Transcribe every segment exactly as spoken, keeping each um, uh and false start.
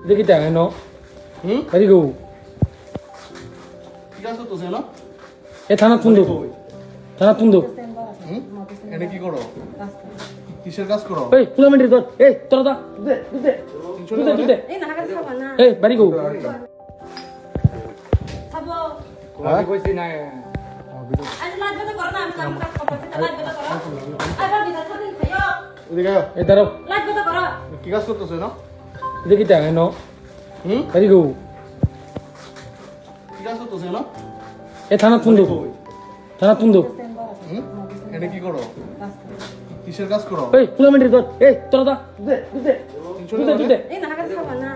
দেখি টাকা এনো। হুম? বাড়ি গো। ঠিক আছে তো, জানো? এ থানা তুন্দো। থানা তুন্দো। হুম? এনে কি করো? কিসের কাজ করো? এই, কুলামেন্ট্রি ধর। এই, তোরা দা। দে, দে, দে। তিনশো টাকা দে, দে। এই, বাড়ি গো। হ্যাঁ? কইছি না। আজ লাইট বন্ধ করো না, আমি কাম কাজ করতেছি, তো লাইট বন্ধ করো। আবার বিনা সাথে খাইও। এদিকে আয়। এই দাঁড়াও। লাইট বন্ধ করো। কি কাজ করতেছো না? দেখি টাকা এনো। হুম? বাড়ি গো। কি কাজ করতেছো না? এ থানা তুন্দো। থানা তুন্দো। হুম? এনে কি করো? কিসের কাজ করো? এই, কুলামেন্ট্রি ধর। এই, তোরা দা। দে, দে। তিনশো টাকা দে।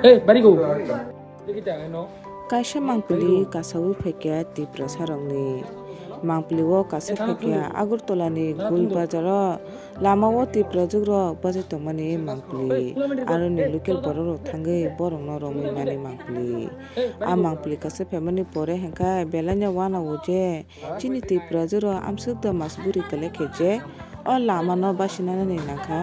এই, বাড়ি গো। Kaisa mangpili kasaui phaikha Tiprasarokni. Mangpili o kasa phaikha Agartala ni Gul Bazar o, lama o Tiprajwk rok bachai tongmani mangpili. Aroni local borok rok thangwi borok no romwi mani mangpili. A mangpili kasa phaimani pore hwnkhe belai no uanao je chini Tiprajwk rok amswk da mas buri kwlai khe je o lama no basinani nangkha.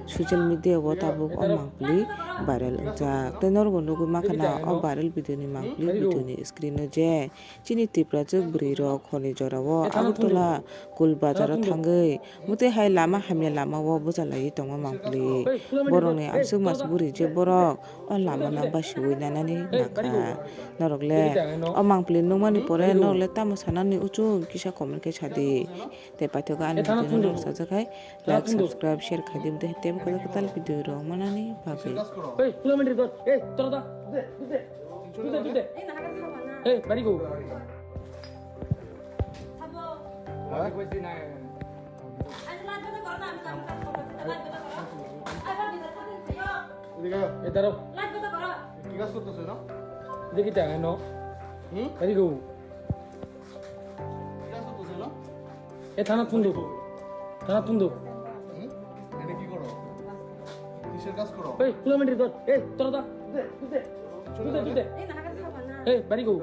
Social media o tabuk o mangpili viral wngjak. Tei norok bo nugwi mankha na o viral video ni mangpili video ni screen o je chini Tiprajwk bwrwi rok hor ni jora o Agartala Gul Bazar o thangwi mwtwi hai lama hamya lama o bwchalaiwi tongma mangpili. Borok ni amswk mas buri je borok o lama no basiwi nanani nangkha. Norok le o mangpili nukmani pore norok le tamo sanani uchuk kisa comment khe sadi. Tei paithago ani video no sajak hai like, subscribe, share khai di, tei tebo kwtal kwtal video rok manani bagwi. Hey, kulamani ri dot. Hey, tora da. Dute, dute. Dute, dute. Hey, bari go. Hey, daro. Dekhi ta no. Bari go. এ থানা তুন্দো। থানা তুন্দো। হুম? এনে কি করো? কিসের কাজ করো? এই, কুলামেন্ট্রি ধর। এই, তোরা দা। দে, দে। এই, বাড়ি গো।